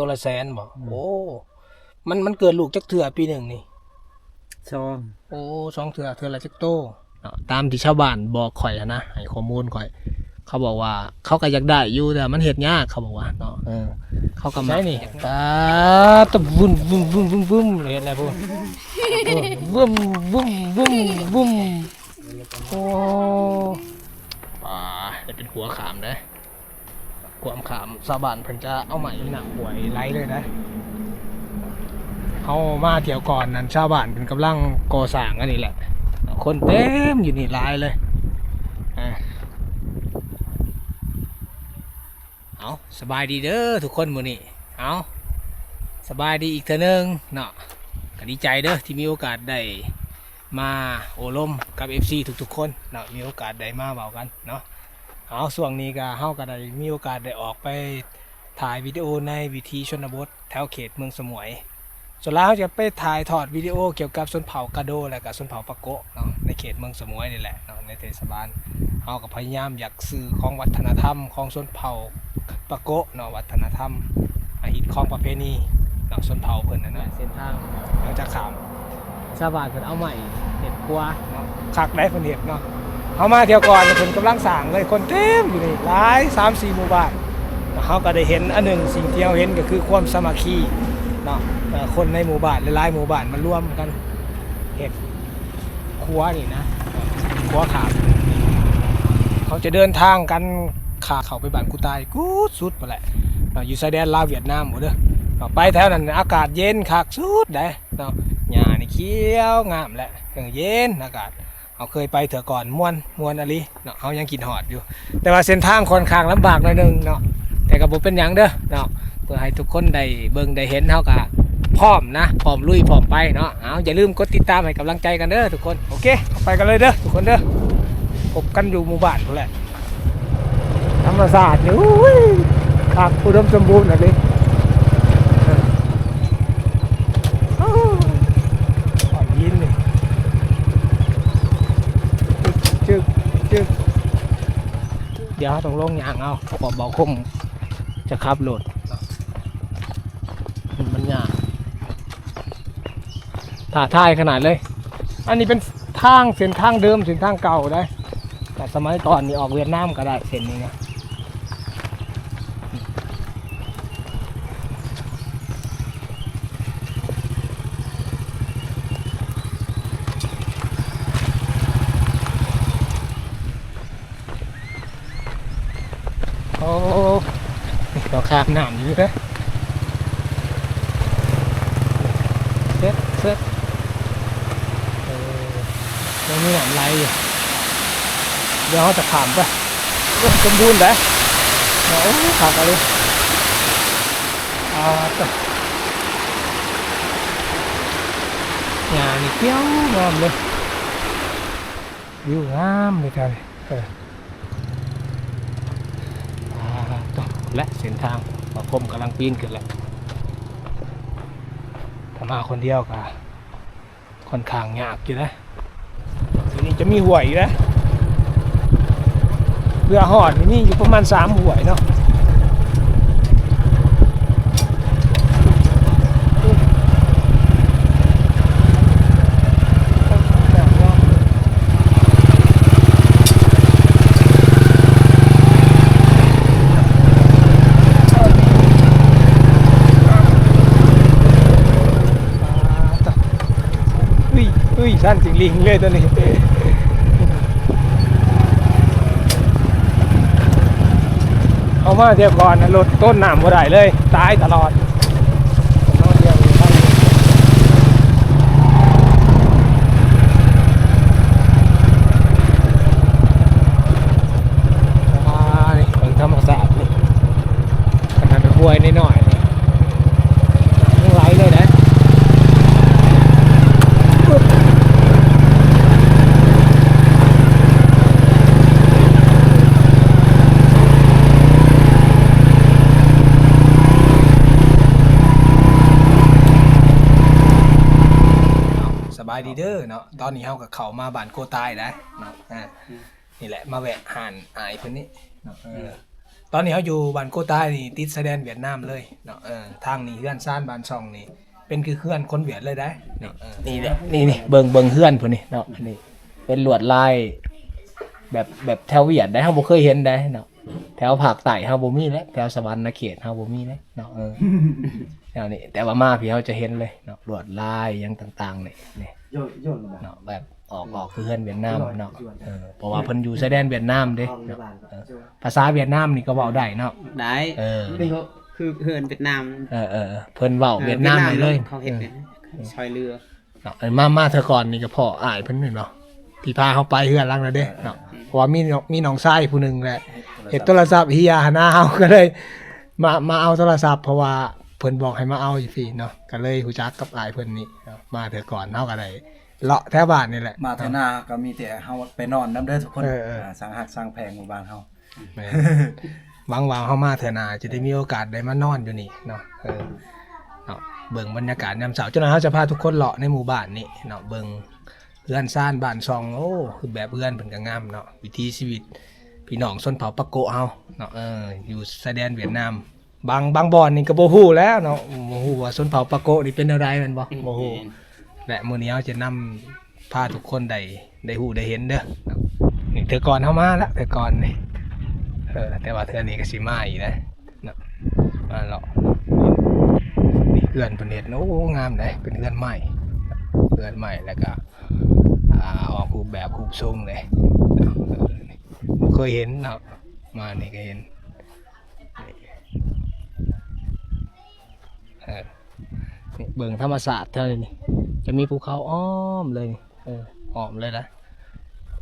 ຕົວລະແສນບໍ່? ອືມ ໂອ້ ມັນ ມັນເກີດລູກຈັກເທື່ອປີໜຶ່ງນີ້? ສອງ. ໂອ້ ສອງເທື່ອ ເທື່ອລະຈັກໂຕເນາະ? ຕາມທີ່ຊາວບ້ານບອກຂ້ອຍຫັ້ນນະ ໃຫ້ຂໍ້ມູນຂ້ອຍ ເຂົາບອກວ່າເຂົາກໍຢາກໄດ້ຢູ່ ແຕ່ມັນເຮັດຍາກ ເຂົາບອກວ່າເນາະ. ເອີ ເຂົາກໍມັກ ໃສນີ້ ຕາ ຕະ ວຶ້ມ ວຶ້ມ ວຶ້ມ ວຶ້ມ ເຮັດແລ້ວພຸ້ນ ວຶ້ມ ວຶ້ມ ວຶ້ມ ວຶ້ມ ໂອ້ ປາ ຈະເປັນຂົວຂ້າມເດ້ ຂວາມຂ້າມ ຊາວບ້ານເພິ່ນຈະເອົາໄມ້ ນ້ຳຫ້ວຍໄຫຼເລີຍນະ. ເຮົາມາທ່ຽວກ່ອນນັ້ນ ຊາວບ້ານເພິ່ນກຳລັງກໍ່ສ້າງອັນນີ້ແຫຼະ ຄົນເຕັມຢູ່ນີ້ຫຼາຍເລີຍ. ເອົາ ສະບາຍດີເດີທຸກຄົນ ມື້ນີ້ ເອົາ ສະບາຍດີອີກເທື່ອໜຶ່ງເນາະ. ກໍດີໃຈເດີທີ່ມີໂອກາດໄດ້ມາໂອ້ລົມກັບເອັຟຊີທຸກໆຄົນເນາະ ມີໂອກາດໄດ້ມາເວົ້າກັນເນາະ. ເອົາ ຊ່ວງນີ້ກໍ ເຮົາກໍໄດ້ມີໂອກາດໄດ້ອອກໄປຖ່າຍວິດີໂອໃນວິຖີຊົນນະບົດແຖວເຂດເມືອງສະໝວຍ. ສ່ວນຫຼາຍເຮົາຈະໄປຖ່າຍທອດວິດີໂອກ່ຽວກັບຊົນເຜົ່າກະໂດ ແລະກະຊົນເຜົ່າປາໂກະເນາະ ໃນເຂດເມືອງສະໝວຍນີ້ແຫຼະເນາະ ໃນເທດສະບານ. ເຮົາກໍພະຍາຍາມຢາກສື່ຂອງວັດທະນະທຳຂອງຊົນເຜົ່າປາໂກະເນາະ ວັດທະນະທຳ ອາ ຮີດຄອງປະເພນີເນາະ ຊົນເຜົ່າເພິ່ນຫັ້ນນະ. ເສັ້ນທາງ ຫຼັງຈາກຂ້າມ ຊາວບ້ານເພິ່ນເອົາໄມ້ເຮັດຂົວເນາະ ຄັກໄດ໋ເພິ່ນເຮັດເນາະ. ເຮົາມາທ່ຽວກ່ອນ ເພິ່ນກຳລັງສ້າງເລີຍ ຄົນເຕັມຢູ່ນີ້ຫຼາຍ ສາມສີ່ໝູ່ບ້ານ. ເຮົາກໍໄດ້ເຫັນອັນໜຶ່ງ ສິ່ງທີ່ເຮົາເຫັນກໍຄືຄວາມສາມັກຄີເນາະ ເອີ ຄົນໃນໝູ່ບ້ານຫຼາຍໆໝູ່ບ້ານມາລວມກັນເຮັດຂົວນີ້ນະ ຂົວຂ້າມ. ເຮົາຈະເດີນທາງກັນຂ້າມເຂົ້າໄປບ້ານກູຕາຍ ກຸດສຸດພຸ້ນແຫຼະເນາະ ຢູ່ຊາຍແດນລາວຫວຽດນາມພຸ້ນເດີເນາະ. ໄປແຖວນັ້ນອາກາດເຢັນຄັກສຸດໃດ໋ ເນາະ ຫຍ້ານີ້ຂຽວງາມແຫຼະ ເອີ ເຢັນອາກາດ. ເຮົາເຄີຍໄປເທື່ອກ່ອນ ມ່ວນ ມ່ວນອີ່ຫຼີເນາະ ເຮົາຍັງຄິດຮອດຢູ່ ແຕ່ວ່າເສັ້ນທາງຂ້ອນຂ້າງລຳບາກໜ້ອຍໜຶ່ງເນາະ ແຕ່ກໍບໍ່ເປັນຫຍັງເດີເນາະ ເພື່ອໃຫ້ທຸກຄົນໄດ້ເບິ່ງໄດ້ເຫັນ ເຮົາກໍພ້ອມນະ ພ້ອມລຸຍ ພ້ອມໄປເນາະ. ເອົາ ຢ່າລືມກົດຕິດຕາມໃຫ້ກຳລັງໃຈກັນເດີທຸກຄົນ. ໂອເຄ ເຮົາໄປກັນເລີຍເດີທຸກຄົນເດີ ພົບກັນຢູ່ໝູ່ບ້ານພຸ້ນແຫຼະ. ທຳມະຊາດນີ້ ໂອ້ຍ ຄັກ ອຸດົມສົມບູນອັນນີ້ ໂອ້ຍ ກ້ອນຫີນນີ້ ຈຶກ ຈຶກ ຈຶກ. ດຽວເຮົາຕ້ອງລົງຍ່າງເອົາ ເພາະວ່າເບົາຄົງຈະຂັບລົດ ມັນຍາກ. ທ້າທາຍຂະໜາດເລີຍ. ອັນນີ້ເປັນທາງ ເສັ້ນທາງເດີມ ເສັ້ນທາງເກົ່າໄດ໋ ແຕ່ສະໄໝກ່ອນນີ້ອອກຫວຽດນາມກໍໄດ້ເສັ້ນນີ້ນະ. ໂອ້ ນີ້ກໍຂ້າມນ້ຳຢູ່ເດ້. ເຊັດ ເຊັດ ເອີ ຍັງມີນ້ຳໄຫຼຢູ່. ດຽວເຮົາຈະຂ້າມໄປ. ໂອ້ ສົມບູນເດ້. ໂອ້ ຄັກອີ່ຫຼີ. ອ່າ ຕະ ຫຍ້ານີ້ຂຽວງາມເລີຍ. ວິວງາມເລີຍທ່ານ. ເອີ ອ່າ ຕະ ແລະເສັ້ນທາງ ບ່າວຄົມກຳລັງປີນຂຶ້ນແລ້ວ. ຖ້າມາຄົນດຽວກໍຂ້ອນຂ້າງຍາກຢູ່ເດ້. ໂຕນີ້ຈະມີຫ້ວຍຢູ່ເດ້. ເພື່ອຮອດນີ້ມີຢູ່ປະມານສາມຫ້ວຍເນາະ. ອຸ້ຍ ອຸ້ຍ ຊັນຈິງລິງເລີຍໂຕນີ້. ເອົາມາທ່ຽວກ່ອນ ລົດຕົ້ນນ້ຳບໍ່ໄດ້ເລີຍ ຕາຍຕະຫຼອດ. ອ່າ ນີ້ເບິ່ງທຳມະຊາດນີ້ ຂະໜາດຫ້ວຍນ້ອຍໆນີ້ ຍັງໄຫຼເລີຍນະ. ສະບາຍດີເດີເນາະ. ຕອນນີ້ເຮົາກໍເຂົ້າມາບ້ານໂກຕາຍແລ້ວເນາະ. ອ່າ ນີ້ແຫຼະ ມາແວະຮ້ານອ້າຍເພິ່ນນີ້ເນາະ. ເອີ ເອີ ຕອນນີ້ເຮົາຢູ່ບ້ານໂກຕາຍນີ້ ຕິດຊາຍແດນຫວຽດນາມເລີຍເນາະ. ເອີ ທາງນີ້ເຮືອນຊານບ້ານຊ່ອງນີ້ ເປັນຄືເຮືອນຄົນຫວຽດເລີຍໄດ໋ເນາະ. ເອີ ນີ້ແຫຼະ ນີ້ໆ ເບິ່ງ ເບິ່ງເຮືອນພຸ້ນນີ້ເນາະ. ນີ້ເປັນລວດລາຍແບບ ແບບແຖວຫວຽດໄດ໋ ເຮົາບໍ່ເຄີຍເຫັນໄດ໋ເນາະ. ແຖວພາກໃຕ້ເຮົາບໍ່ມີແຫຼະ ແຖວສະຫວັນນະເຂດເຮົາບໍ່ມີແຫຼະເນາະ. ເອີ ແນວນີ້ ແຕ່ວ່າມາພີ້ເຮົາຈະເຫັນເລີຍເນາະ ລວດລາຍຫຍັງຕ່າງໆ ນີ້ ນີ້ເນາະ ແບບອອກ ອອກຄືເຮືອນຫວຽດນາມເນາະ. ເອີ ເພາະວ່າເພິ່ນຢູ່ຊາຍແດນຫວຽດນາມເດ້ເນາະ. ເອີ ພາສາຫວຽດນາມນີ້ກໍເວົ້າໄດ້ເນາະ. ໄດ້ ເອີ ຄືເຮືອນຫວຽດນາມ. ເອີ ເອີ ເພິ່ນເວົ້າຫວຽດນາມໄດ້ເລີຍ ເຂົາເຮັດ ເອີ ຊ່ອຍເຫຼືອ ເນາະ. ມາ ມາເທື່ອກ່ອນນີ້ກໍພໍ້ອ້າຍເພິ່ນແມ່ນບໍ່ ທີ່ພາເຮົາໄປເຮືອນຫຼັງນັ້ນເດ້ເນາະ. ເພາະວ່າມີ ມີນ້ອງຊາຍຜູ້ໜຶ່ງແຫຼະ ເຮັດໂທລະສັບເຮຍຫັ້ນນະ ເຮົາກໍເລີຍມາ ມາເອົາໂທລະສັບ ເພາະວ່າເພິ່ນບອກໃຫ້ມາເອົາຢູ່ພີ້ເນາະ ກໍເລີຍຮູ້ຈັກກັບອ້າຍເພິ່ນນີ້ເນາະ. ມາເທື່ອກ່ອນເຮົາກໍໄດ້ເລາະແຖວບ້ານນີ້ແຫຼະ ມາເທື່ອໜ້າກໍມີແຕ່ເຮົາໄປນອນນຳເດີທຸກຄົນ. ເອີ ເອີ ອ່າ ສັງຮັກສັງແພງໝູ່ບ້ານເຮົາ. ແມ່ນ ຫວັງວ່າເຮົາມາເທື່ອໜ້າຈະໄດ້ມີໂອກາດໄດ້ມານອນຢູ່ນີ້ເນາະ. ເອີ ເນາະ ເບິ່ງບັນຍາກາດຍາມເຊົ້າ ຈັກໜ່ອຍເຮົາຈະພາທຸກຄົນເລາະໃນໝູ່ບ້ານນີ້ເນາະ ເບິ່ງເຮືອນຊານບ້ານຊ່ອງ. ໂອ້ ຄືແບບເຮືອນເພິ່ນກໍງາມເນາະ ວິຖີຊີວິດພີ່ນ້ອງຊົນເຜົ່າປາໂກະເຮົາເນາະ. ເອີ ຢູ່ຊາຍແດນຫວຽດນາມ ບາງ ບາງບ່ອນນີ້ກໍບໍ່ຮູ້ແລ້ວເນາະ ບໍ່ຮູ້ວ່າຊົນເຜົ່າປາໂກະນີ້ເປັນແນວໃດແມ່ນບໍ່? ອືມ ບໍ່ຮູ້ ແມ່ນ ແລະ ມື້ນີ້ເຮົາຈະນຳພາທຸກຄົນໄດ້ ໄດ້ຮູ້ໄດ້ເຫັນເດີເນາະ. ນີ້ເທື່ອກ່ອນເຮົາມາລະ ເທື່ອກ່ອນນີ້ ເອີ ແຕ່ວ່າເທື່ອນີ້ກໍຊິມາອີກນະເນາະ ມາເລາະ. ນີ້ເຮືອນເພິ່ນເຮັດ ໂອ້ ງາມເດ້ ເປັນເຮືອນໄມ້ ເຮືອນໄມ້ ແລ້ວກໍ ອ່າ ອອກຮູບແບບຮູບຊົງເດ້ເນາະ. ເອີ ບໍ່ເຄີຍເຫັນເນາະ ມານີ້ກໍເຫັນ. ເອີ ນີ້ເບິ່ງທຳມະຊາດແຖວນີ້ ຈະມີພູເຂົາອ້ອມເລີຍນີ້. ເອີ ອ້ອມເລີຍນະ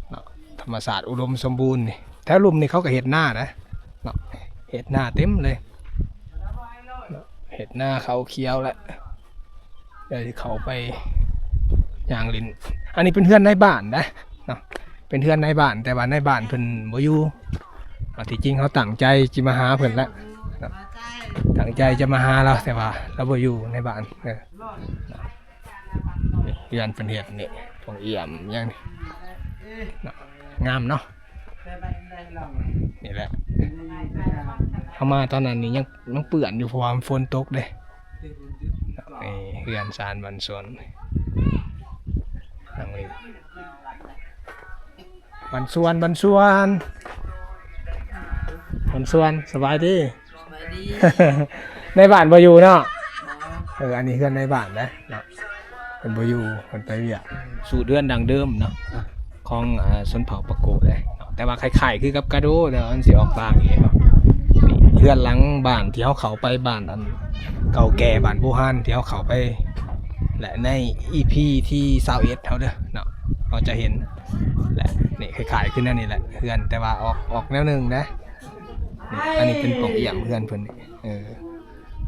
ເນາະ ທຳມະຊາດອຸດົມສົມບູນນີ້. ແຖວລຸ່ມນີ້ເຂົາກໍເຮັດນານະເນາະ ເຮັດນາເຕັມເລີຍເນາະ ເຮັດນາເຂົ້າຂຽວແລ້ວ. ດຽວຊິເຂົ້າໄປຍ່າງຫຼິ້ນ. ອັນນີ້ເປັນເຮືອນນາຍບ້ານນະເນາະ ເປັນເຮືອນນາຍບ້ານ ແຕ່ວ່ານາຍບ້ານເພິ່ນບໍ່ຢູ່ເນາະ. ທີ່ຈິງເຮົາຕັ້ງໃຈຊິມາຫາເພິ່ນແຫຼະເນາະ ຕັ້ງໃຈຈະມາຫາລາວ ແຕ່ວ່າລາວບໍ່ຢູ່ ນາຍບ້ານ. ເອີ ນີ້ເຮືອນເພິ່ນເຮັດນີ້ ໂຮງຢ້ຽມຫຍັງນີ້ເນາະ ງາມເນາະ. ນີ້ແຫຼະ ເຮົາມາຕອນນັ້ນນີ້ຍັງ ຍັງເປື້ອນຢູ່ ເພາະວ່າມັນຝົນຕົກເດ້. ນີ້ເຮືອນຊານບ້ານສວນ ຫຼັງນີ້ ບ້ານສວນ ບ້ານສວນ ບ້ານສວນ ສະບາຍດີ. ສະບາຍດີ. ນາຍບ້ານບໍ່ຢູ່ເນາະ. ເອີ ອັນນີ້ເຮືອນນາຍບ້ານນະເນາະ ເພິ່ນບໍ່ຢູ່ ເພິ່ນໄປວຽກ. ສູດເຮືອນດັ້ງເດີມເນາະ ຂອງ ອ່າ ຊົນເຜົ່າປາໂກະເດ້ເນາະ ແຕ່ວ່າຄ້າຍໆຄືກັບກາໂດ ແຕ່ວ່າມັນຊິອອກຕ່າງອີກເນາະ. ນີ້ເຮືອນຫຼັງບ້ານທີ່ເຮົາເຂົ້າໄປ ບ້ານອັນເກົ່າແກ່ ບ້ານບູຮານທີ່ເຮົາເຂົ້າໄປ ແລະ ໃນອີພີທີຊາວເອັດເຮົາເດີເນາະ ເຮົາຈະເຫັນແຫຼະ. ນີ້ຄ້າຍໆຄືແນວນີ້ແຫຼະ ເຮືອນ ແຕ່ວ່າອອກ ອອກແນວໜຶ່ງນະ. ນີ້ ອັນນີ້ເປັນປ່ອງຢ້ຽມເຮືອນເພິ່ນນີ້ ເອີ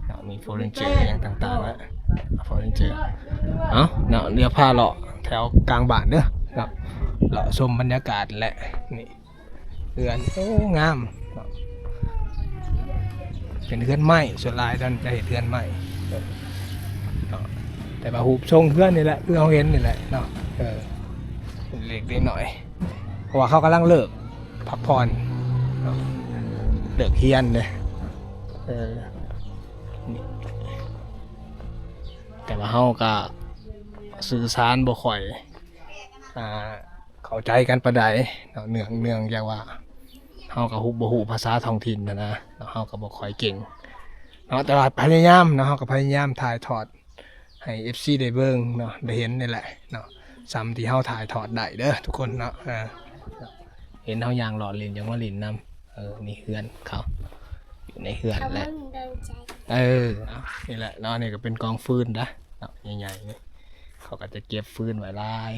ເນາະ ມີເຟີນິເຈີຫຍັງຕ່າງໆ ແລະ ເຟີນິເຈີ. ເອົາເນາະ ດຽວພາເລາະແຖວກາງບ້ານເດີເນາະ ເລາະຊົມບັນຍາກາດ ແລະ ນີ້ເຮືອນ ໂອ້ ງາມເນາະ ເປັນເຮືອນໄມ້ ສ່ວນຫຼາຍທ່ານຈະເຮັດເຮືອນໄມ້ເນາະ. ແຕ່ວ່າຮູບຊົງເຮືອນນີ້ແຫຼະ ຄືເຮົາເຫັນນີ້ແຫຼະເນາະ ເອີ ເລັກໆ ນ້ອຍໆ ເພາະວ່າເຂົາກຳລັງເລີກພັກຜ່ອນເນາະ ເລີກຮຽນເດ້. ເອີ ແຕ່ວ່າເຮົາກະສື່ສານບໍ່ຄ່ອຍ ອ່າ ເຂົ້າໃຈກັນປານໃດເນາະ ເນື່ອງ ເນື່ອງຈາກວ່າເຮົາກະຮູ້ ບໍ່ຮູ້ພາສາທ້ອງຖິ່ນຫັ້ນນະເນາະ ເຮົາກະບໍ່ຄ່ອຍເກັ່ງເນາະ. ແຕ່ວ່າພະຍາຍາມເນາະ ເຮົາກະພະຍາຍາມຖ່າຍທອດ ໃຫ້ເອັຟຊີໄດ້ເບິ່ງເນາະ ໄດ້ເຫັນນີ້ແຫຼະເນາະ ສ່ຳທີ່ເຮົາຖ່າຍທອດໄດ້ເດີທຸກຄົນເນາະ. ເອີ ເຫັນເຮົາຍ່າງເລາະຫຼິ້ນ ຢາກມາຫຼິ້ນນຳ. ເອີ ນີ້ເຮືອນເຂົາ ຢູ່ໃນເຮືອນແຫຼະ. ເອີ ນີ້ແຫຼະເນາະ ນີ້ກໍເປັນກອງຟືນນະເນາະ ໃຫຍ່ໆ ນີ້ ເຂົາກໍຈະເກັບຟືນໄວ້ຫຼາຍ.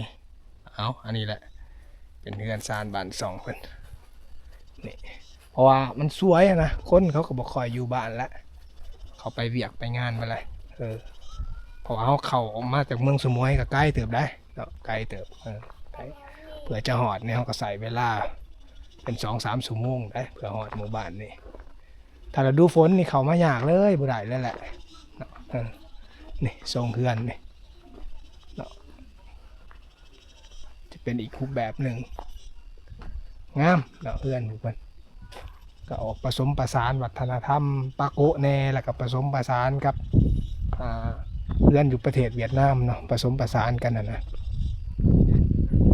ເອົາ ອັນນີ້ແຫຼະ ເປັນເຮືອນຊານບ້ານຊ່ອງເພິ່ນນີ້ ເພາະວ່າມັນສວຍຫັ້ນນະ ຄົນເຂົາກໍບໍ່ຄ່ອຍຢູ່ບ້ານລະ ເຂົາໄປວຽກໄປງານເບິດແລ້ວ. ເອີ ເພາະວ່າເຮົາເຂົ້າອອກມາຈາກເມືອງສະໝວຍກໍໄກເຕີບໄດ໋ເນາະ ໄກເຕີບ ເອີ ໄກ ເພື່ອຈະຮອດນີ້ເຮົາກໍໃຊ້ເວລາເປັນສອງສາມຊົ່ວໂມງໄດ໋ ເພື່ອຮອດໝູ່ບ້ານນີ້. ຖ້າລະດູຝົນນີ້ເຂົ້າມາຍາກເລີຍ ບໍ່ໄດ້ເລີຍແຫຼະເນາະ. ເອີ ນີ້ຊົງເຮືອນນີ້ເນາະ ຈະເປັນອີກຮູບແບບໜຶ່ງ ງາມເນາະ ເຮືອນຂອງເພິ່ນ. ກໍອອກປະສົມປະສານວັດທະນະທຳປາໂກະແດ່ ແລ້ວກໍປະສົມປະສານກັບ ອ່າ ເຮືອນຢູ່ປະເທດຫວຽດນາມເນາະ ປະສົມປະສານກັນຫັ້ນນະ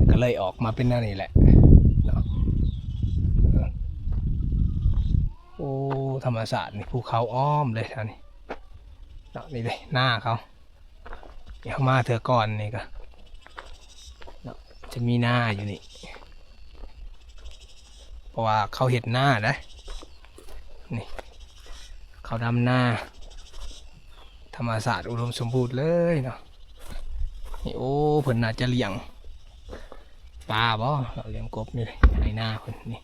ກໍເລີຍອອກມາເປັນແນວນີ້ແຫຼະເນາະ. ໂອ້ ທຳມະຊາດນີ້ ພູເຂົາອ້ອມເລີຍອັນນີ້ເນາະ ນີ້ເດ້ ນາເຂົາ. ເຮົາມາເທື່ອກ່ອນນີ້ກໍເນາະ ຈະມີນາຢູ່ນີ້ ເພາະວ່າເຂົາເຮັດນາເດ້ ນີ້ ເຂົາດຳນາ ທຳມະຊາດອຸດົມສົມບູນເລີຍເນາະ. ນີ້ ໂອ້ ເພິ່ນໜ້າຈະລ້ຽງປາບໍ ເນາະ ລ້ຽງກົບ ນີ້ໄຮ່ນາເພິ່ນນີ້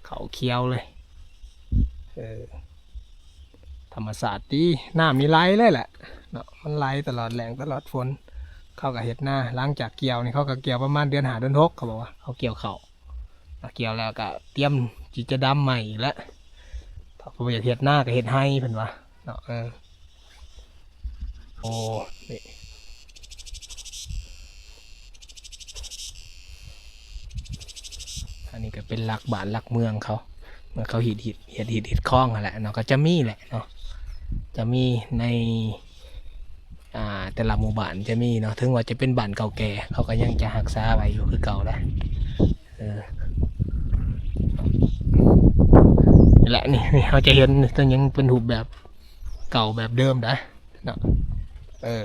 ເຂົາຂຽວເລີຍ ເອີ ທຳມະຊາດຕິ ນ້ຳນີ້ໄຫຼເລີຍແຫຼະເນາະ ມັນໄຫຼຕະຫຼອດແລ້ງຕະຫຼອດຝົນ. ເຂົາກໍເຮັດນາ ຫຼັງຈາກກ່ຽວນີ້ ເຂົາກໍກ່ຽວປະມານເດືອນຫ້າເດືອນຫົກ ເຂົາບອກວ່າເຂົາກ່ຽວເຂົ້າ ກ່ຽວແລ້ວກໍຕຽມທີ່ຈະດຳໃໝ່ອີກແລ້ວ ຖ້າບໍ່ຢາກເຮັດນາກໍເຮັດໄຮ່ເພິ່ນວ່າເນາະ ເອີ. ໂອ້ ນີ້ ອັນນີ້ກໍເປັນຫຼັກບ້ານຫຼັກເມືອງເຂົາ ເມື່ອເຂົາເຮັດ ເຮັດ ເຮັດ ເຮັດ ເຮັດຄອງຫັ້ນແຫຼະເນາະ ກໍຈະມີແຫຼະເນາະ ຈະມີໃນ ອ່າ ແຕ່ລະໝູ່ບ້ານຈະມີເນາະ ເຖິງວ່າຈະເປັນບ້ານເກົ່າແກ່ ເຂົາກໍຍັງຈະຮັກສາໄວ້ຢູ່ຄືເກົ່າໄດ໋ ເອີ ນີ້ແຫຼະ ນີ້ ນີ້ເຮົາຈະເຫັນ ນີ້ ກໍຍັງເປັນຮູບແບບເກົ່າແບບເດີມໄດ໋ ເນາະ ເອີ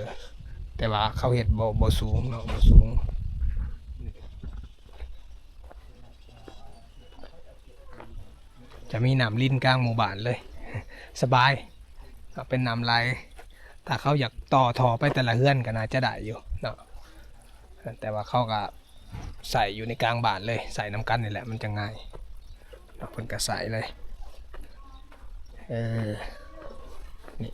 ແຕ່ວ່າເຂົາເຮັດບໍ່ ບໍ່ສູງເນາະ ບໍ່ສູງ ຈະມີນ້ຳລິນກາງໝູ່ບ້ານເລີຍ ສະບາຍເນາະ ເປັນນ້ຳໄຫຼ ຖ້າເຂົາຢາກຕໍ່ທໍ່ໄປແຕ່ລະເຮືອນກໍໜ້າຈະໄດ້ຢູ່ເນາະ ແຕ່ວ່າເຂົາກໍ ໃສ່ຢູ່ໃນກາງບ້ານເລີຍ ໃສ່ນຳກັນນີ້ແຫຼະ ມັນຈະງ່າຍເນາະ ເພິ່ນກໍໃສ່ເລີຍ ເອີ ນີ້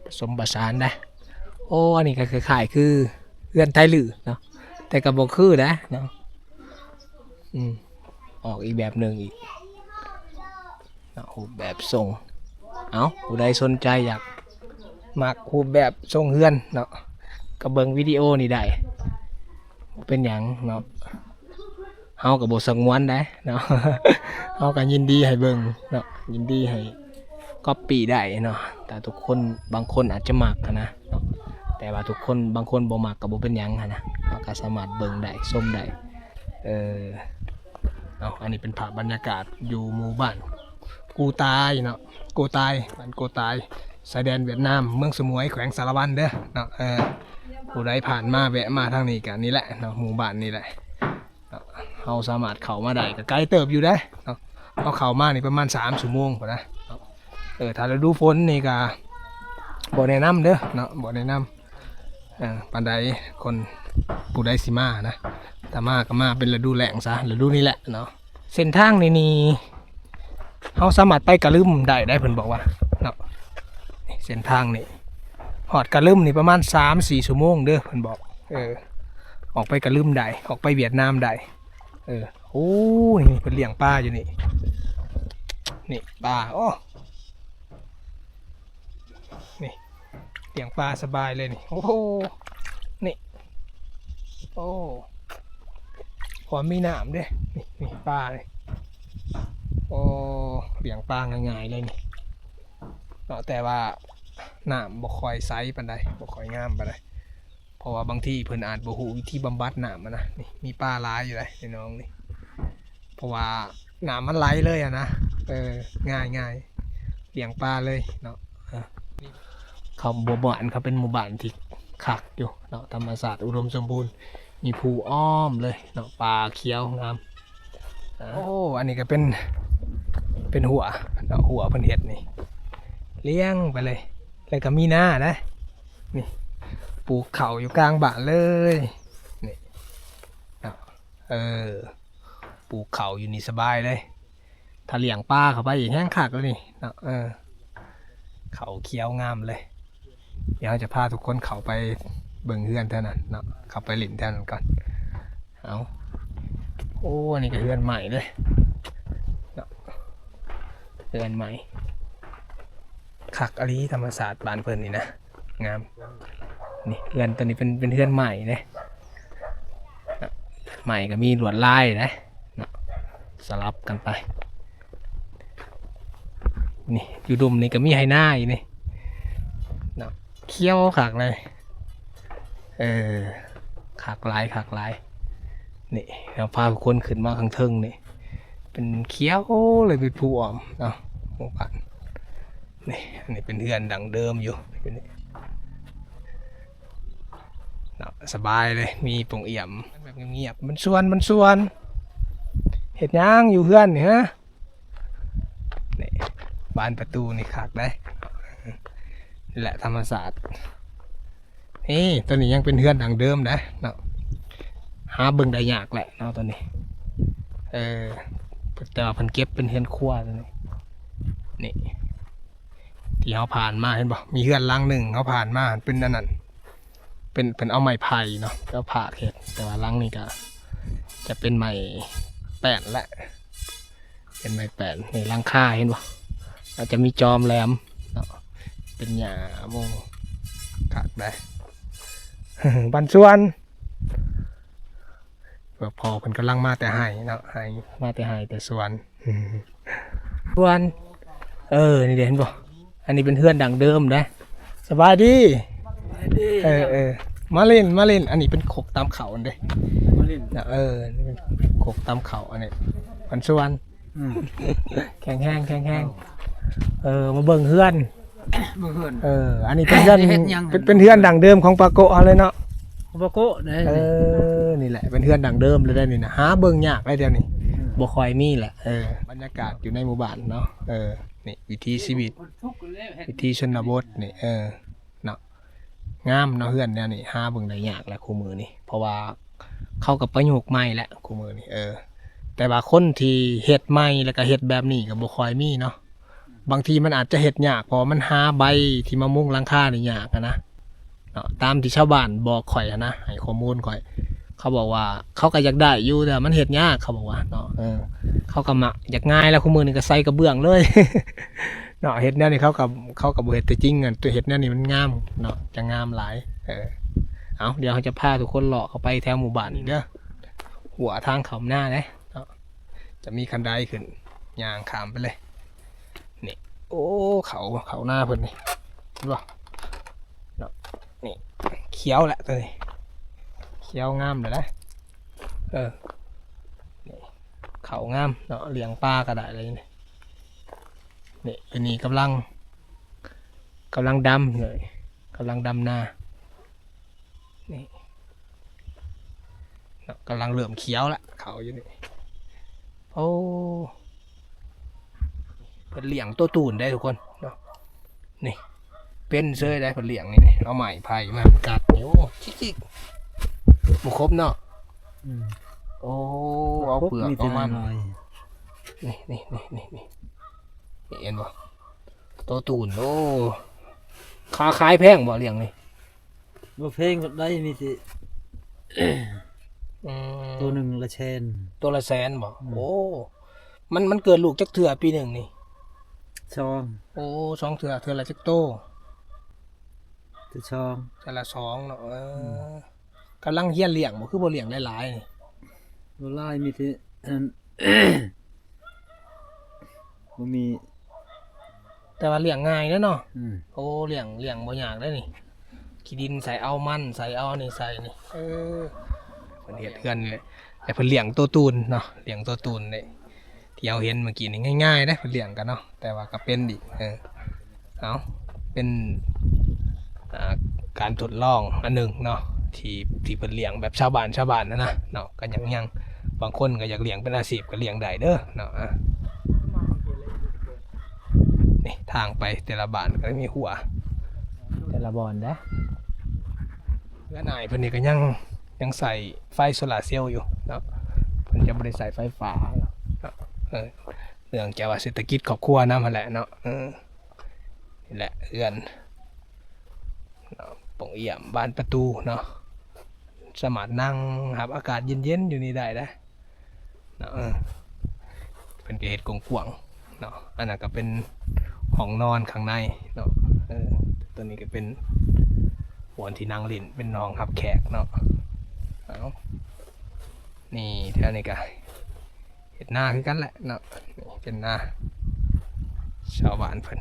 ປະສົມປະສານນະ ໂອ້ ອັນນີ້ກໍຄ້າຍໆຄືເຮືອນໄທລື້ເນາະ ແຕ່ກໍບໍ່ຄືນະເນາະ ອືມ ອອກອີກແບບໜຶ່ງອີກ ເນາະ ຮູບແບບຊົງ ເອົ້າ ຜູ້ໃດສົນໃຈຢາກມັກຮູບແບບຊົງເຮືອນເນາະ ກໍເບິ່ງວິດີໂອນີ້ໄດ້ ບໍ່ເປັນຫຍັງເນາະ ເຮົາກໍບໍ່ສະຫງວນໃດເນາະ ເຮົາກໍຍິນດີໃຫ້ເບິ່ງເນາະ ຍິນດີໃຫ້ກັອບປີ້ໄດ້ເນາະ ຖ້າທຸກຄົນ ບາງຄົນອາດຈະມັກຫັ້ນນະເນາະ ແຕ່ວ່າທຸກຄົນ ບາງຄົນບໍ່ມັກກໍບໍ່ເປັນຫຍັງຫັ້ນນະ ເຮົາກໍສາມາດເບິ່ງໄດ້ ຊົມໄດ້ ເອີ ເອົາ ອັນນີ້ເປັນພາບບັນຍາກາດຢູ່ໝູ່ບ້ານກູຕາຍເນາະ ກູຕາຍ ບ້ານກູຕາຍ ຊາຍແດນຫວຽດນາມ ເມືອງສະໝວຍ ແຂວງສາລະວັນເດີເນາະ ເອີ ຜູ້ໃດຜ່ານມາແວະມາທາງນີ້ກະນີ້ແຫຼະເນາະ ໝູ່ບ້ານນີ້ແຫຼະເນາະ ເຮົາສາມາດເຂົ້າມາໄດ້ ກະໄກເຕີບຢູ່ເດ້ເນາະ ເຮົາເຂົ້າມານີ້ປະມານສາມຊົ່ວໂມງພຸ້ນນະເນາະ ເອີ ຖ້າລະດູຝົນນີ້ກະບໍ່ແນະນຳເດີເນາະ ບໍ່ແນະນຳ ເອີ ປານໃດ ຄົນຜູ້ໃດຊິມານະ ຖ້າມາກໍມາເປັນລະດູແລ້ງຊະ ລະດູນີ້ແຫຼະເນາະ ເສັ້ນທາງນີ້ນີ້ ເຮົາສາມາດໄປກະລຶມໄດ້ໄດ໋ ເພິ່ນບອກວ່າເນາະ ເສັ້ນທາງນີ້ ຮອດກະລຶມນີ້ປະມານສາມສີ່ຊົ່ວໂມງເດີ ເພິ່ນບອກ ເອີ ອອກໄປກະລຶມໄດ້ ອອກໄປຫວຽດນາມໄດ້ ເອີ ໂອ້ ນີ້ເພິ່ນລ້ຽງປາຢູ່ນີ້ ນີ້ປາ ໂອ້ ນີ້ ລ້ຽງປາສະບາຍເລີຍນີ້ ໂອ້ໂຫ ນີ້ ໂອ້ ພໍມີນ້ຳເດ້ ນີ້ ນີ້ປານີ້ ໂອ້ ລ້ຽງປາງ່າຍໆເລີຍນີ້ເນາະ ແຕ່ວ່ານ້ຳບໍ່ຄ່ອຍໃສປານໃດ ບໍ່ຄ່ອຍງາມປານໃດ ເພາະວ່າບາງທີເພິ່ນອາດບໍ່ຮູ້ວິທີບຳບັດນ້ຳຫັ້ນນະ ນີ້ ມີປາຫຼາຍຢູ່ໃດ໋ ໃນໜອງນີ້ ເພາະວ່ານ້ຳມັນໄຫຼເລີຍຫັ້ນນະ ເອີ ງ່າຍໆ ລ້ຽງປາເລີຍເນາະ ເອີ ເຂົາໝູ່ບ້ານ ເຂົາເປັນໝູ່ບ້ານທີ່ຄັກຢູ່ເນາະ ທຳມະຊາດອຸດົມສົມບູນ ມີພູອ້ອມເລີຍເນາະ ປ່າຂຽວງາມ ໂອ້ ອັນນີ້ກໍເປັນ ເປັນຮົ້ວເນາະ ຮົ້ວເພິ່ນເຮັດນີ້ ລ້ຽງໄປເລີຍ ແລ້ວກໍມີນານະ ນີ້ ປູກເຂົ້າຢູ່ກາງບ້ານເລີຍ ນີ້ເນາະ ເອີ ປູກເຂົ້າຢູ່ນີ້ສະບາຍເລີຍ ຖ້າລ້ຽງປາເຂົ້າໄປອີກແຮງຄັກເລີຍນີ້ເນາະ ເອີ ເຂົ້າຂຽວງາມເລີຍ ດຽວເຮົາຈະພາທຸກຄົນເຂົ້າໄປເບິ່ງເຮືອນແຖວນັ້ນເນາະ ເຂົ້າໄປຫຼິ້ນແຖວນັ້ນກ່ອນ ເອົາ ໂອ້ ອັນນີ້ກໍເຮືອນໃໝ່ເດ້ເນາະ ເຮືອນໃໝ່ ຄັກອີ່ຫຼີ ທຳມະຊາດບ້ານເພິ່ນນີ້ນະ ງາມ ນີ້ເຮືອນໂຕນີ້ເປັນ ເປັນເຮືອນໃໝ່ເດ້ ເນາະ ໄມ້ກໍມີລວດລາຍເດ້ເນາະ ສະຫຼັບກັນໄປ. ນີ້ຢູ່ລຸ່ມນີ້ກໍມີໄຮ່ນາອີກນີ້ເນາະ ຂຽວຄັກເລີຍ. ເອີ ຄັກຫຼາຍ ຄັກຫຼາຍ. ນີ້ ເຮົາພາທຸກຄົນຂຶ້ນມາຂ້າງເທິງນີ້ ເປັນຂຽວເລີຍ ເປັນພູອ້ອມເນາະ ໝູ່ບ້ານ. ນີ້ ອັນນີ້ເປັນເຮືອນດັ້ງເດີມຢູ່ ຢູ່ນີ້ເນາະ ສະບາຍເລີຍ ມີປ່ອງອຽມ ແບບງຽບໆ. ມັນຊວນ ມັນຊວນ ເຮັດຫຍັງຢູ່ເຮືອນນີ້ຮະ? ນີ້ ບານປະຕູນີ້ຄັກເດ້ ນີ້ແຫຼະທຳມະຊາດ. ນີ້ ໂຕນີ້ຍັງເປັນເຮືອນດັ້ງເດີມເດ້ເນາະ ຫາເບິ່ງໄດ້ຍາກແຫຼະເນາະໂຕນີ້. ເອີ ແຕ່ວ່າເພິ່ນເກັບເປັນເຮືອນຄົວໂຕນີ້. ນີ້ ທີ່ເຮົາຜ່ານມາ ເຫັນບໍ່ ມີເຮືອນຫຼັງໜຶ່ງ ເຮົາຜ່ານມາເປັນອັນນັ້ນ ເປັນ ເພິ່ນເອົາໄມ້ໄຜ່ເນາະ ເອົາຜາກເຮັດ. ແຕ່ວ່າຫຼັງນີ້ກໍຈະເປັນໄມ້ແປ້ນແຫຼະ ເປັນໄມ້ແປ້ນ. ນີ້ຫຼັງຄາເຫັນບໍ່ ອາດຈະມີຈອມແຫຼມເນາະ ເປັນຫຍ້າມຸງ ຄັກໄດ໋ ບ້ານສວນ. ເພື່ອພໍ່ເພິ່ນກຳລັງມາແຕ່ໄຮ່ເນາະ ໄຮ່ ມາແຕ່ໄຮ່ແຕ່ສວນ ສວນ. ເອີ ນີ້ເດ້ ເຫັນບໍ່ ອັນນີ້ເປັນເຮືອນດັ້ງເດີມເດ້. ສະບາຍດີ. ເອີ ເອີ ມາຫຼິ້ນ ມາຫຼິ້ນ. ອັນນີ້ເປັນຄົກຕຳເຂົ້າເດ້ ມາຫຼິ້ນ. ເອີ ນີ້ເປັນຄົກຕຳເຂົ້າ ອັນນີ້ ມັນຊວນ ອືມ ແຂງແຮງ ແຂງແຮງ. ເອີ ມາເບິ່ງເຮືອນ ເບິ່ງເຮືອນ. ເອີ ອັນນີ້ເປັນເຮືອນ ເຮັດຫຍັງ ເປັນ ເປັນເຮືອນດັ້ງເດີມຂອງປາໂກະເຮົາເລີຍເນາະ ປາໂກະເດ້. ເອີ ນີ້ແຫຼະ ເປັນເຮືອນດັ້ງເດີມເລີຍໄດ໋ນີ້ນະ ຫາເບິ່ງຍາກໄດ໋ແຖວນີ້ ອືມ ບໍ່ຄ່ອຍມີແຫຼະ. ເອີ ບັນຍາກາດຢູ່ໃນໝູ່ບ້ານເນາະ. ເອີ ນີ້ ວິຖີຊີວິດ ວິຖີຊົນນະບົດນີ້ ເອີ ເນາະ ງາມເນາະ ເຮືອນແນວນີ້ຫາເບິ່ງໄດ້ຍາກແຫຼະຄູ່ມື້ນີ້ ເພາະວ່າເຂົາກໍປະຍຸກໃໝ່ແຫຼະຄູ່ມື້ນີ້. ເອີ ແຕ່ວ່າຄົນທີ່ເຮັດໃໝ່ ແລ້ວກໍເຮັດແບບນີ້ກໍບໍ່ຄ່ອຍມີເນາະ. ບາງທີມັນອາດຈະເຮັດຍາກ ເພາະວ່າມັນຫາໃບທີ່ມາມຸງຫຼັງຄານີ້ຍາກຫັ້ນນະເນາະ. ຕາມທີ່ຊາວບ້ານບອກຂ້ອຍຫັ້ນນະ ໃຫ້ຂໍ້ມູນຂ້ອຍ ເຂົາບອກວ່າເຂົາກໍຢາກໄດ້ຢູ່ ແຕ່ມັນເຮັດຍາກ ເຂົາບອກວ່າເນາະ. ເອີ ເຂົາກໍມັກຢາກງ່າຍແລ້ວ ຄູ່ມື້ນີ້ກໍໃສ່ກະເບື້ອງເລີຍເນາະ. ເຮັດແນວນີ້ເຂົາກໍ ເຂົາກໍບໍ່ເຮັດ ແຕ່ຈິງອັນຕົວເຮັດແນວນີ້ມັນງາມເນາະ ຈະງາມຫຼາຍ. ເອີ ເອົາ ດຽວເຮົາຈະພາທຸກຄົນເລາະເຂົ້າໄປແຖວໝູ່ບ້ານອີກເດີ ຫົວທາງເຂົ້ານາເດ້ເນາະ ຈະມີຄັນໄດຂຶ້ນ ຍ່າງຂ້າມໄປເລີຍ. ນີ້ ໂອ້ ເຂົ້າ ເຂົ້ານາເພິ່ນນີ້ ເຫັນບໍ່ເນາະ. ນີ້ ຂຽວແຫຼະໂຕນີ້ ຂຽວງາມແລ້ວນະ. ເອີ ນີ້ ເຂົ້າງາມເນາະ ລ້ຽງປາກໍໄດ້ແລ້ວນີ້. ນີ້ ອັນນີ້ກຳລັງ ກຳລັງດຳເລີຍ ກຳລັງດຳນາ. ນີ້ເນາະ ກຳລັງເລີ່ມຂຽວລະ ເຂົ້າຢູ່ນີ້. ໂອ້ ເພິ່ນລ້ຽງໂຕຕູນໄດ໋ທຸກຄົນເນາະ. ນີ້ ເປັນເຊີຍໄດ໋ ເພິ່ນລ້ຽງນີ້ ເອົາໄມ້ໄຜ່ມາກັດນີ້. ໂອ້ ຈິກໆ ບໍ່ຄົບເນາະ. ອືມ ໂອ້ ເອົາເປືອກເອົາມັນ. ນີ້ ນີ້ ນີ້ ນີ້ ນີ້ ເຫັນບໍ່ ໂຕຕູນ. ໂອ້ ຄ່າຂາຍແພງບໍ່ລ້ຽງນີ້? ບໍ່ແພງປານໃດ ມີແຕ່ ອືມ ໂຕໜຶ່ງລະແສນ. ໂຕລະແສນບໍ່? ອືມ ໂອ້ ມັນ ມັນເກີດລູກຈັກເທື່ອປີໜຶ່ງນີ້? ສອງ. ໂອ້ ສອງເທື່ອ ເທື່ອລະຈັກໂຕ? ເທື່ອສອງ. ເທື່ອລະສອງເນາະ. ເອີ ອືມ ກຳລັງຮຽນລ້ຽງບໍ່? ຄືບໍ່ລ້ຽງຫຼາຍໆນີ້? ບໍ່ຫຼາຍ ມີແຕ່ອັນ ບໍ່ມີ ແຕ່ວ່າລ້ຽງງ່າຍເດ້ເນາະ. ອືມ ໂອ້ ລ້ຽງ ລ້ຽງບໍ່ຍາກເດ້ນີ້ ຂີ້ດິນໃສ່ ເອົາມັນໃສ່ ເອົາອັນນີ້ໃສ່ນີ້. ເອີ ເພິ່ນເຮັດເຮືອນນີ້ແຫຼະ ແຕ່ເພິ່ນລ້ຽງໂຕຕູນເນາະ ລ້ຽງໂຕຕູນເດ້ ທີ່ເຮົາເຫັນເມື່ອກີ້ນີ້ ງ່າຍໆເດ້ ເພິ່ນລ້ຽງກັນເນາະ ແຕ່ວ່າກໍເປັນອີກ. ເອີ ເອົາ ເປັນ ອ່າ ການທົດລອງອັນໜຶ່ງເນາະ ທີ່ ທີ່ເພິ່ນລ້ຽງແບບຊາວບ້ານ ຊາວບ້ານຫັ້ນນະເນາະ. ກໍຍັງ ຍັງ ບາງຄົນກໍຢາກລ້ຽງເປັນອາຊີບກໍລ້ຽງໄດ້ເດີເນາະ. ອ່າ ນີ້ທາງໄປແຕ່ລະບ້ານກໍມີຮົ້ວ ແຕ່ລະບ່ອນເດ້. ເຮືອນອ້າຍເພິ່ນນີ້ກໍຍັງ ຍັງໃຊ້ໄຟໂຊລາເຊວຢູ່ເນາະ ເພິ່ນຈະບໍ່ໄດ້ໃຊ້ໄຟຟ້າເນາະ. ເອີ ເນື່ອງຈາກວ່າເສດຖະກິດຄອບຄົວນຳຫັ້ນແຫຼະເນາະ. ເອີ ນີ້ແຫຼະເຮືອນເນາະ ປ່ອງຢ້ຽມ ບານປະຕູເນາະ ສາມາດນັ່ງຮັບອາກາດເຢັນໆຢູ່ນີ້ໄດ້ເດ້ເນາະ. ເອີ ເພິ່ນກໍເຮັດກວ້າງໆເນາະ ອັນນັ້ນກໍເປັນຫ້ອງນອນຂ້າງໃນເນາະ. ເອີ ຕົວນີ້ກໍເປັນບ່ອນທີ່ນັ່ງຫຼິ້ນ ເປັນຫ້ອງຮັບແຂກເນາະ. ເອົາ ນີ້ແຖວນີ້ກະເຮັດນາຄືກັນແຫຼະເນາະ. ນີ້ເປັນນາຊາວບ້ານເພິ່ນ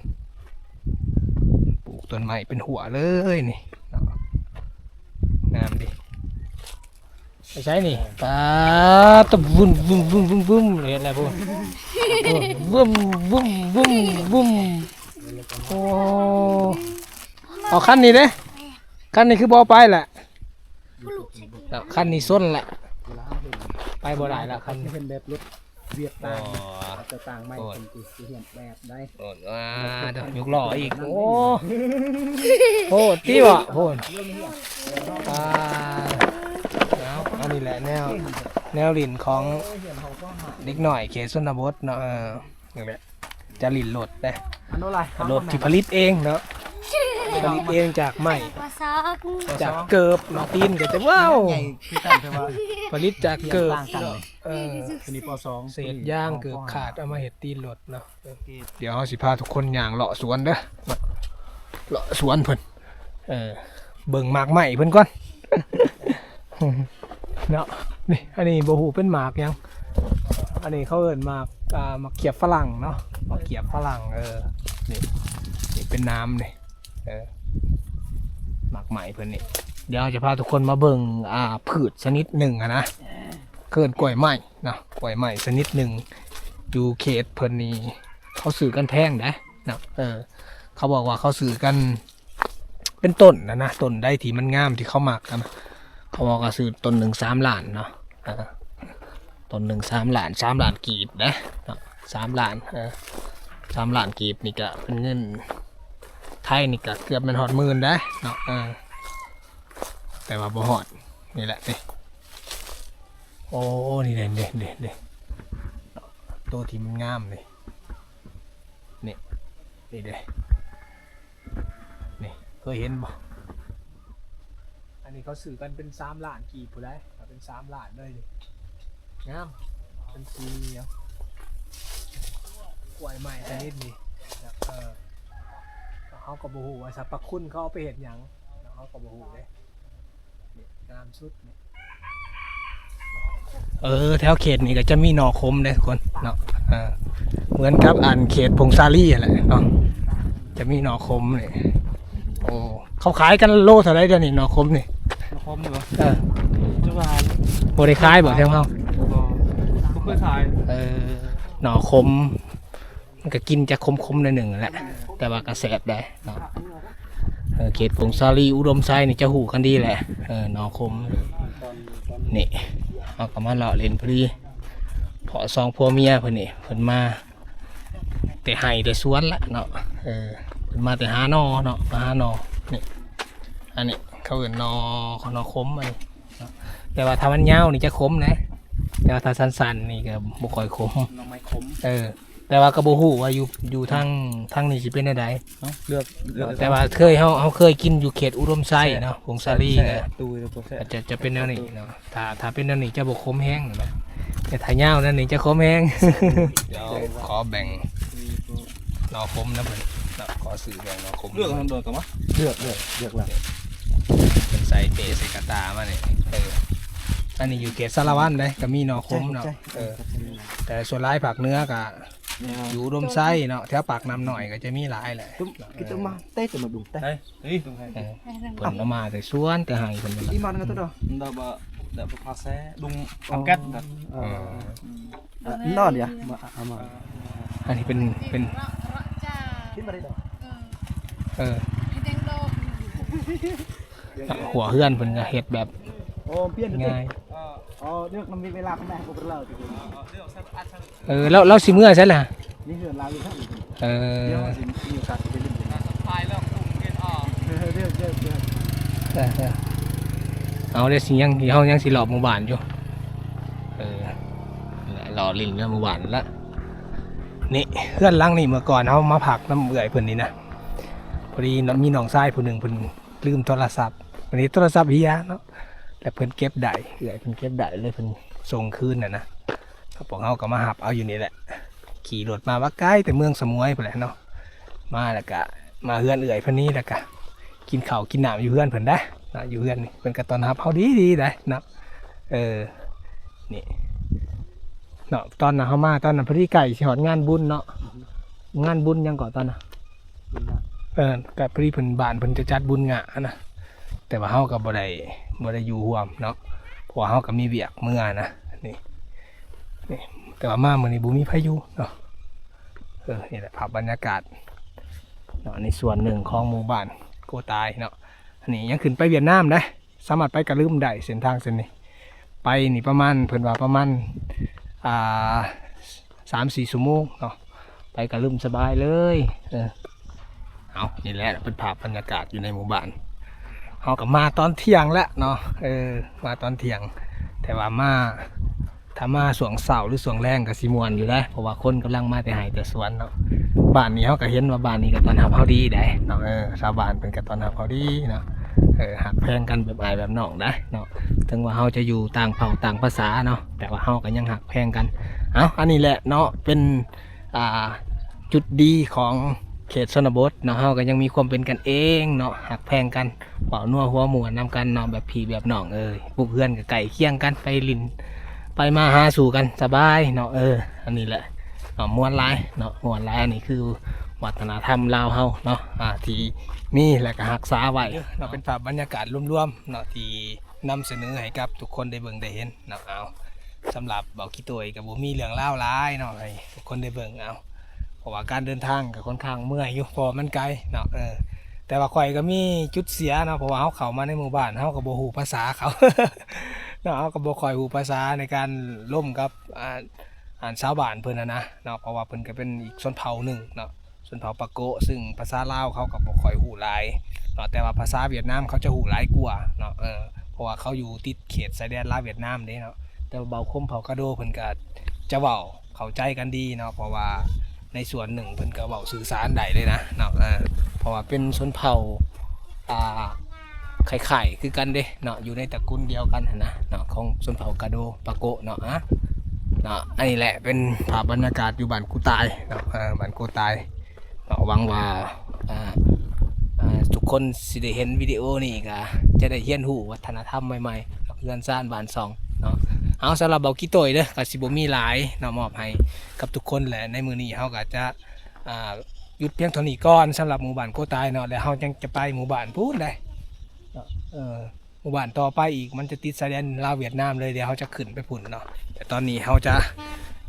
ປູກຕົ້ນໄມ້ເປັນຮົ້ວເລີຍນີ້ເນາະ. ງາມເດ. ໄປໃສນີ້? ປາດ ວຶ້ມ ວຶ້ມ ວຶ້ມ ວຶ້ມ ວຶ້ມ ເຫັນແລ້ວພຸ້ນ ວຶ້ມ ວຶ້ມ ວຶ້ມ ວຶ້ມ. ໂອ້ ເອົາຄັນນີ້ເດ້ ຄັນນີ້ຄືບໍ່ເອົາໄປລະ? ເນາະ ຄັນນີ້ຊົນລະ ໄປບໍ່ໄດ້ລະຄັນນີ້. ເຫັນແບບລົດຫວຽດຕ່າງ ເຂົາເຈົ້າຕ່າງໃໝ່ ເພິ່ນຊິ ຊິເຮັດແບບໃດ ໂອ້ ຍົກລໍ້ອີກ. ໂອ້ ໂພດຕິເບາະ ໂພດ. ອ່າ ເອົາ ອັນນີ້ແຫຼະແນວ ແນວຫຼິ້ນຂອງເດັກນ້ອຍເຂດຊົນນະບົດເນາະ. ເອີ ນີ້ແຫຼະ ຈະຫຼິ້ນລົດເດ້ ລົດທີ່ຜະລິດເອງເນາະ ຜະລິດເອງຈາກໄມ້ ຈາກເກີບເນາະ. ຕີນກໍຈະ ວ້າວ ໃຫຍ່ຄືກັນ ແຕ່ວ່າຜະລິດຈາກເກີບ ຕ່າງກັນເນາະ. ເອີ ໂຕນີ້ ປ.ສອງ ເສດຢາງເກີບຂາດ ເອົາມາເຮັດຕີນລົດເນາະ. ດຽວເຮົາຊິພາທຸກຄົນຍ່າງເລາະສວນເດີ ເລາະສວນເພິ່ນ ເອີ ເບິ່ງໝາກໄມ້ເພິ່ນກ່ອນເນາະ. ນີ້ ອັນນີ້ບໍ່ຮູ້ເປັນໝາກຫຍັງ ອັນນີ້ເຂົາເອີ້ນໝາກ ອ່າ ໝາກຂຽບຝຣັ່ງເນາະ ໝາກຂຽບຝຣັ່ງ. ເອີ ນີ້ ນີ້ເປັນໜາມນີ້ ເອີ ໝາກໄມ້ເພິ່ນນີ້. ດຽວເຮົາຈະພາທຸກຄົນມາເບິ່ງ ອ່າ ພືດຊະນິດໜຶ່ງຫັ້ນນະ ເອີ້ນກ້ວຍໄມ້ ເນາະ ກ້ວຍໄມ້ຊະນິດໜຶ່ງ ຢູ່ເຂດເພິ່ນນີ້ ເຂົາຊື້ກັນແພງເດ້ເນາະ. ເອີ ເຂົາບອກວ່າເຂົາຊື້ກັນເປັນຕົ້ນນະນະ ຕົ້ນໃດທີ່ມັນງາມທີ່ເຂົາມັກນະ ເຂົາບອກວ່າຊື້ຕົ້ນໜຶ່ງສາມລ້ານເນາະ. ເອີ ຕົ້ນໜຶ່ງສາມລ້ານ ສາມລ້ານກີບເດ້ເນາະ ສາມລ້ານ. ເອີ ສາມລ້ານກີບນີ້ກະເປັນເງິນໄທນີ້ກະເກືອບແມ່ນຮອດໝື່ນເດ້ເນາະ. ເອີ ແຕ່ວ່າບໍ່ຮອດ ນີ້ແຫຼະນີ້. ໂອ້ ນີ້ເດ້ ນີ້ ນີ້ ນີ້ ໂຕທີ່ມັນງາມນີ້ ນີ້ ນີ້ເດ້ ນີ້ ເຄີຍເຫັນບໍ່? ອັນນີ້ເຂົາຊື້ກັນເປັນສາມລ້ານກີບພຸ້ນໃດ໋ ເປັນສາມລ້ານເລີຍນີ້. ງາມ ເປັນສີຫຍັງ ກ້ວຍໄມ້ຊະນິດນີ້. ເອີ ເຮົາກໍບໍ່ຮູ້ວ່າສັບພະຄຸນເຂົາເອົາໄປເຮັດຫຍັງ ເຮົາກໍບໍ່ຮູ້ເດ້. ງາມສຸດນີ້ ເອີ ແຖວເຂດນີ້ກໍຈະມີໜໍ່ຂົມເດ້ທຸກຄົນເນາະ. ເອີ ເໝືອນກັບອັນເຂດຜົ້ງສາລີຫັ້ນແຫຼະເນາະ ຈະມີໜໍ່ຂົມນີ້. ໂອ້ ເຂົາຂາຍກັນໂລເທົ່າໃດດຽວນີ້ ໜໍ່ຂົມນີ້? ໜໍ່ຂົມນີ້ບໍ່? ເອີ ຈັກວ່າ ບໍ່ໄດ້ຂາຍບໍ່ແຖວເຮົາ? ບໍ່ ບໍ່ເຄີຍຂາຍ. ເອີ ໜໍ່ຂົມ ມັນກໍກິນຈະຂົມໆໜ້ອຍໜຶ່ງແຫຼະ ແຕ່ວ່າກໍແຊບໄດ໋ເນາະ. ເອີ ເຂດຜົ້ງສາລີ ອຸດົມໄຊນີ້ຈະຮູ້ກັນດີແຫຼະ. ເອີ ໜໍ່ຂົມນີ້ ເຮົາກໍມາເລາະຫຼິ້ນພໍດີ ເພາະສອງຜົວເມຍເພິ່ນນີ້ ເພິ່ນມາແຕ່ໄຮ່ແຕ່ສວນລະເນາະ. ເອີ ເພິ່ນມາແຕ່ຫາໜໍ່ເນາະ ມາຫາໜໍ່ນີ້. ອັນນີ້ເຂົາເອີ້ນໜໍ່ ໜໍ່ຂົມອັນນີ້ເນາະ ແຕ່ວ່າຖ້າມັນຍາວນີ້ຈະຂົມນະ ແຕ່ວ່າຖ້າສັ້ນໆນີ້ກໍບໍ່ຄ່ອຍຂົມ ໜໍ່ໄມ້ຂົມ. ເອີ ແຕ່ວ່າກໍບໍ່ຮູ້ວ່າຢູ່ ຢູ່ທາງ ທາງນີ້ຊິເປັນແນວໃດ. ເນາະ ເລືອກ ເລືອກ ແຕ່ວ່າເຄີຍ ເຮົາ ເຮົາເຄີຍກິນຢູ່ເຂດອຸດົມໄຊເນາະ ຜົ້ງສາລີນະ ຈະ ຈະເປັນແນວນີ້ເນາະ. ຖ້າ ຖ້າເປັນແນວນີ້ຈະບໍ່ຂົມແຮງນະ ແຕ່ຖ້າຍາວນັ້ນນີ້ຈະຂົມແຮງ. ດຽວຂໍແບ່ງໜໍ່ຂົມນຳເພິ່ນເນາະ ຂໍຊື້ແບ່ງໜໍ່ຂົມ. ເລືອກອັນໃດກໍມາ ເລືອກ ເລືອກ ເລືອກແລ້ວ ເພິ່ນໃສ່ເປ້ໃສ່ກະຕ່າມານີ້. ເອີ ອັນນີ້ຢູ່ເຂດສາລະວັນເດ້ ກໍມີໜໍ່ຂົມເນາະ. ເອີ ແຕ່ສ່ວນຫຼາຍພາກເໜືອກໍ ຢູ່ອຸດົມໄຊເນາະ ແຖວປາກນ້ຳນ້ອຍກໍຈະມີຫຼາຍແຫຼະ. ເອີ ເພິ່ນເອົາມາແຕ່ສວນແຕ່ໄຮ່ເພິ່ນ. ເອີ ອັນນີ້ເປັນ ເປັນ ເອີ ຫົວເຮືອນເພິ່ນກໍເຮັດແບບງ່າຍ. ເອີ ລາວ ລາວຊິເມືອໃສລະ? ມີເຮືອນລາວຢູ່ທາງນີ້. ເອີ ດຽວຊິມີໂອກາດໄປຫຼິ້ນ. ເອີ ເອີ ເອົາເດ້ ຊິຍັງ ເຮົາຍັງຊິລອບໝູ່ບ້ານຢູ່. ເອີ ລອບຫຼິ້ນເຮືອນໝູ່ບ້ານລະ. ນີ້ ເຮືອນຫຼັງນີ້ເມື່ອກ່ອນເຮົາມາພັກນຳເອື້ອຍເພິ່ນນີ້ນະ ພໍດີມີນ້ອງຊາຍຜູ້ໜຶ່ງເພິ່ນ ລືມໂທລະສັບ ອັນນີ້ໂທລະສັບເຮຍເນາະ ແລ້ວເພິ່ນເກັບໄດ້ ເອື້ອຍເພິ່ນເກັບໄດ້ ເລີຍເພິ່ນສົ່ງຄືນຫັ້ນນະ. ພວກເຮົາກໍມາຮັບເອົາຢູ່ນີ້ແຫຼະ ຂີ່ລົດມາວ່າໄກແຕ່ເມືອງສະໝວຍພຸ້ນແຫຼະເນາະ ມາແລ້ວກະມາເຮືອນເອື້ອຍເພິ່ນນີ້ ແລ້ວກະກິນເຂົ້າກິນນ້ຳຢູ່ເຮືອນເພິ່ນໄດ໋ເນາະ. ຢູ່ເຮືອນນີ້ເພິ່ນກໍຕ້ອນຮັບເຮົາດີໆໄດ໋ເນາະ. ເອີ ນີ້ເນາະ ຕອນນັ້ນເຮົາມາ ຕອນນັ້ນພໍດີໃກ້ຊິຮອດງານບຸນເນາະ ງານບຸນຫຍັງເກາະຕອນນັ້ນ ເອີ ກໍພໍດີເພິ່ນ ບ້ານເພິ່ນຈະຈັດບຸນຫຍ້ານະ ແຕ່ວ່າເຮົາກໍບໍ່ໄດ້ ບໍ່ໄດ້ຢູ່ຮ່ວມເນາະ ເພາະວ່າເຮົາກໍມີວຽກເມືອນະ ນີ້ ນີ້ ແຕ່ວ່າມາມື້ນີ້ບໍ່ມີໃຜຢູ່ເນາະ ເອີ ນີ້ແຫຼະພາບບັນຍາກາດເນາະ ໃນສ່ວນໜຶ່ງຂອງໝູ່ບ້ານໂກຕາຍເນາະ ອັນນີ້ຍັງຂຶ້ນໄປຫວຽດນາມເດ້ ສາມາດໄປກະລຶມໄດ້ ເສັ້ນທາງເສັ້ນນີ້ ໄປນີ້ປະມານ ເພິ່ນວ່າປະມານ ອ່າ ສາມສີ່ຊົ່ວໂມງເນາະ ໄປກະລຶມສະບາຍເລີຍ ເອີ ເອົາ ນີ້ແຫຼະເປັນພາບບັນຍາກາດຢູ່ໃນໝູ່ບ້ານ ເຮົາກໍມາຕອນທ່ຽງແຫຼະເນາະ ເອີ ມາຕອນທ່ຽງ ແຕ່ວ່າມາ ຖ້າມາຊ່ວງເຊົ້າ ຫຼື ຊ່ວງແລງກໍຊິມ່ວນຢູ່ເດ້ ເພາະວ່າຄົນກຳລັງມາແຕ່ໄຮ່ແຕ່ສວນເນາະ ບ້ານນີ້ເຮົາກໍເຫັນວ່າບ້ານນີ້ກໍຕ້ອນຮັບເຮົາດີໄດ໋ເນາະ ເອີ ຊາວບ້ານເພິ່ນກໍຕ້ອນຮັບເຮົາດີເນາະ ເອີ ຮັກແພງກັນແບບອ້າຍແບບນ້ອງໄດ໋ເນາະ ເຖິງວ່າເຮົາຈະຢູ່ຕ່າງເຜົ່າຕ່າງພາສາເນາະ ແຕ່ວ່າເຮົາກໍຍັງຮັກແພງກັນ ເອົາ ອັນນີ້ແຫຼະເນາະ ເປັນ ອ່າ ຈຸດດີຂອງເຂດຊົນນະບົດເນາະ ເຮົາກໍຍັງມີຄວາມເປັນກັນເອງເນາະ ຮັກແພງກັນ ເວົ້ານົວຫົວມ່ວນນຳກັນເນາະ ແບບພີ່ແບບນ້ອງເອີຍ ປຸກເຮືອນກໍໃກ້ຄຽງກັນ ໄປຫຼິ້ນໄປມາຫາສູ່ກັນສະບາຍເນາະ ເອີ ອັນນີ້ແຫຼະເນາະ ມ່ວນຫຼາຍເນາະ ມ່ວນຫຼາຍ ອັນນີ້ຄືວັດທະນະທຳລາວເຮົາເນາະ ອ່າ ທີ່ມີ ແລະ ກໍຮັກສາໄວ້ເນາະ ເປັນພາບບັນຍາກາດລວມໆເນາະ ທີ່ນຳສະເໜີໃຫ້ກັບທຸກຄົນໄດ້ເບິ່ງໄດ້ເຫັນເນາະ ເອົາ ສຳລັບເບົາຂີ້ໂຕຍກໍບໍ່ມີເລື່ອງລາວຫຼາຍເນາະ ໃຫ້ທຸກຄົນໄດ້ເບິ່ງເອົາ ເພາະວ່າການເດີນທາງກໍຄ່ອນຂ້າງເມື່ອຍຢູ່ ເພາະວ່າມັນໄກເນາະ ເອີ ແຕ່ວ່າຂ້ອຍກໍມີຈຸດເສຍເນາະ ເພາະວ່າເຮົາເຂົ້າມາໃນໝູ່ບ້ານ ເຮົາກໍບໍ່ຮູ້ພາສາເຂົາເນາະ ເຮົາກໍບໍ່ຄ່ອຍຮູ້ພາສາໃນການລົມກັບ ອ່າ ອັນຊາວບ້ານເພິ່ນຫັ້ນນະເນາະ ເພາະວ່າເພິ່ນກໍເປັນອີກຊົນເຜົ່າໜຶ່ງເນາະ ຊົນເຜົ່າປາໂກະ ຊຶ່ງພາສາລາວເຂົາກໍບໍ່ຄ່ອຍຮູ້ຫຼາຍເນາະ ແຕ່ວ່າພາສາຫວຽດນາມເຂົາຈະຮູ້ຫຼາຍກວ່າເນາະ ເອີ ເພາະວ່າເຂົາຢູ່ຕິດເຂດຊາຍແດນລາວຫວຽດນາມເດ້ເນາະ ແຕ່ວ່າເຜົ່າຄົມ ເຜົ່າກະໂດ ເພິ່ນກໍຈະເວົ້າເຂົ້າໃຈກັນດີເນາະ ເພາະວ່າໃນສ່ວນໜຶ່ງເພິ່ນກໍເວົ້າສື່ສານໄດ້ເລີຍນະເນາະ ເອີ ເພາະວ່າເປັນຊົນເຜົ່າ ອ່າ ຄ້າຍໆຄືກັນເດ້ເນາະ ຢູ່ໃນຕະກຸນດຽວກັນຫັ້ນນະເນາະ ຂອງຊົນເຜົ່າກະໂດ ປາໂກະເນາະ ອາ ເນາະ ອັນນີ້ແຫຼະເປັນພາບບັນຍາກາດຢູ່ບ້ານກູຕາຍເນາະ ເອີ ບ້ານກູຕາຍເນາະ ຫວັງວ່າ ອ່າ ອ່າ ທຸກຄົນຊິໄດ້ເຫັນວິດີໂອນີ້ກໍຈະໄດ້ຮຽນຮູ້ວັດທະນະທຳໃໝ່ໆເນາະ ເຮືອນຊານບ້ານຊ່ອງເນາະ ເອົາ ສຳລັບເບົາຂີ້ໂຕຍເດີ ກໍຊິບໍ່ມີຫຼາຍເນາະ ມອບໃຫ້ກັບທຸກຄົນແຫຼະ ໃນມື້ນີ້ເຮົາກໍຈະ ອ່າ ຢຸດພຽງເທົ່ານີ້ກ່ອນ ສຳລັບໝູ່ບ້ານໂກຕາຍເນາະ ແລ້ວເຮົາຍັງຈະໄປໝູ່ບ້ານພຸ້ນໃດເນາະ ເອີ ໝູ່ບ້ານຕໍ່ໄປອີກ ມັນຈະຕິດຊາຍແດນລາວຫວຽດນາມເລີຍ ດຽວເຮົາຈະຂຶ້ນໄປພຸ້ນເນາະ ແຕ່ຕອນນີ້ເຮົາຈະ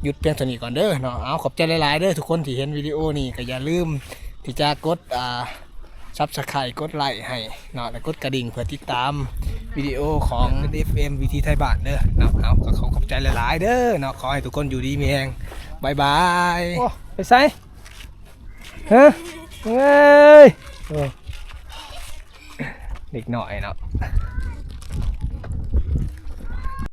ຢຸດພຽງເທົ່ານີ້ກ່ອນເດີເນາະ ເອົາ ຂອບໃຈຫຼາຍໆເດີ ທຸກຄົນທີ່ເຫັນວິດີໂອນີ້ ກໍຢ່າລືມທີ່ຈະກົດ ອ່າ Subscribe ກົດໄລໃຫ້ເນາະ ແລະ ກົດກະດິ່ງເພື່ອຕິດຕາມວິດີໂອຂອງ ເອັຟເອັມ ວິຖີໄທບ້ານເດີເນາະ ເອົາ ກໍຂໍຂອບໃຈຫຼາຍໆເດີເນາະ ຂໍໃຫ້ທຸກຄົນຢູ່ດີມີແຮງ ບາຍບາຍ ໂອ້ ໄປໃສ? ຮະ ເອີຍ ໂອ້ ເດັກນ້ອຍເນາະ